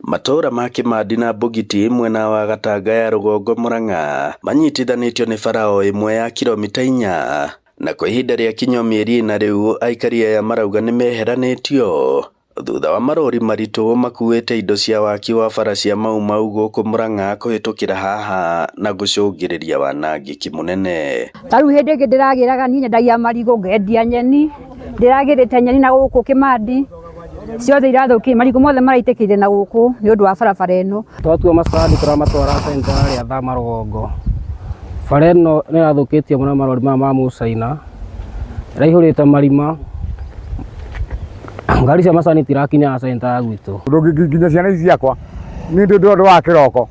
Matũũra ma Kĩmandi na Mbũgiti mwena wa Gatanga ya rũgongo Murang'a manyitithanĩtio nĩ bara o ĩmwe ya kilomita 4 na kwa ihinda rĩa kinya mĩeri 4 rĩu aikari aya marauga nĩmeheranĩtio thutha wa marori maritũ makuĩte indo cia waki wa bara cia Mau Mau gũkũ Murang'a kũhĩtũkĩra haha na gũcũngĩrĩria wanangĩki mũnene. Ta rĩu hĩndĩ ĩngĩ ndĩragĩraga niĩ nyendagia marigũ ngendia nyeni, ndĩragĩrĩte nyeni na gũkũ Kĩmandi, ciothe irathũkire, marigũ mothe maraitĩkĩire na gũkũ nĩ ũndũ wa barabara ĩno. Twatua macani tũramatwara center ya Thama rũgongo. Bara ĩno nĩ ĩrathũkĩtio mũno marori maya ma mũcaina, ĩraihũrĩte marima, ngari cia macani itirakinya center ya gwitũ. Tondũ nginya ciana ici ciakwa niĩ ndĩ ũndũ wa kĩroko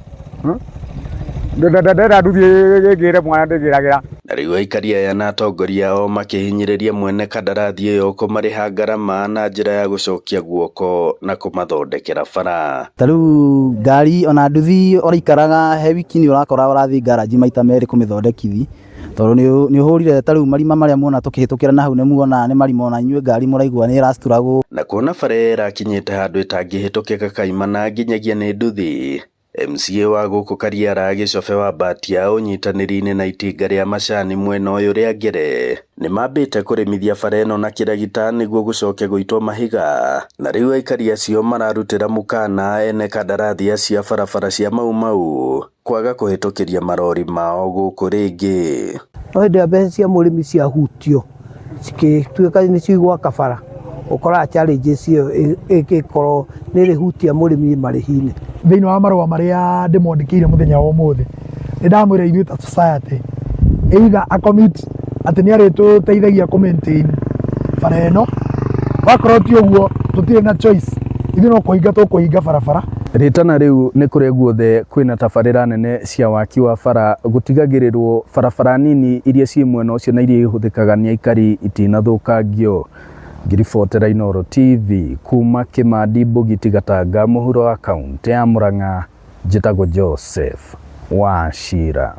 ndenda nduthi ĩngĩre mwana ndĩgĩragĩra. Na rĩu aikari aya na atongoria ao makĩhinyĩrĩria mwene kandarathi ĩyo kũmarĩha ngarama na njĩra ya gũcokia guoko na kũmathondekera bara. Ta rĩu ngari ona nduthi ũraikaraga he wiki nĩ ũrakora ũrathiĩ garage maita merĩ kũmĩthondekithi tondũ nĩ ũhũrire ta rĩu marima marĩa muona tũkĩhĩtũkĩra na hau nĩ muona nĩ marima ona inyuĩ ngari mũraigua nĩ ĩracituragwo. Na kuona bara ĩyo ĩrakinyĩte handũ ĩtangĩhĩtũkĩka kaimana nginyagia nĩ nduthi, MCA wa gũkũ Kariara Gĩcobe wa Mbatia ũnyitanĩri-inĩ na itinga rĩa macani mwena ũyũ rĩa Ngere nĩmambĩte kũrĩmithia bara ĩno na kĩragita nĩguo gũcoke gũitwo mahiga na rĩu aikari acio mararutĩra mũkana ene kandarathi acio a barabara cia Mau Mau kwaga kũhĩtũkĩria marori mao gũkũ rĩngĩ. No hĩndĩ ĩrĩa mbeca cia mũrĩmi ciahutio cikĩtuĩka nĩ cigwaka bara, ũkoraga challenges ĩyo ĩgĩkorwo nĩ ĩrĩhutia mũrĩmi marĩhi-inĩ. Thĩinĩ wa marũa marĩa ndĩmwandĩkĩire mũthenya wa ũmũthĩ, nĩ ndamwĩra ithuĩ ta society either a commit atĩ nĩ arĩtũteithagia kũ maintain bara ĩno, wakorwo ti ũguo tũtirĩ na choice, ithuĩ no kũhinga tũkũhinga barabara. Rĩtana rĩu nĩ kũrĩa guothe kwĩna tabarĩra nene cia waki wa bara gũtigagĩrĩrwo barabara nini iria ciĩ mwena ũcio na iria ihũthĩkaga nĩ aikari itinathũkangio. Ngĩribotera Inooro TV kuma Kĩmandi Mbũgiti Gatanga mũhuro wa kaũntĩ ya Murang'a, njĩtagwo Joseph Wachira.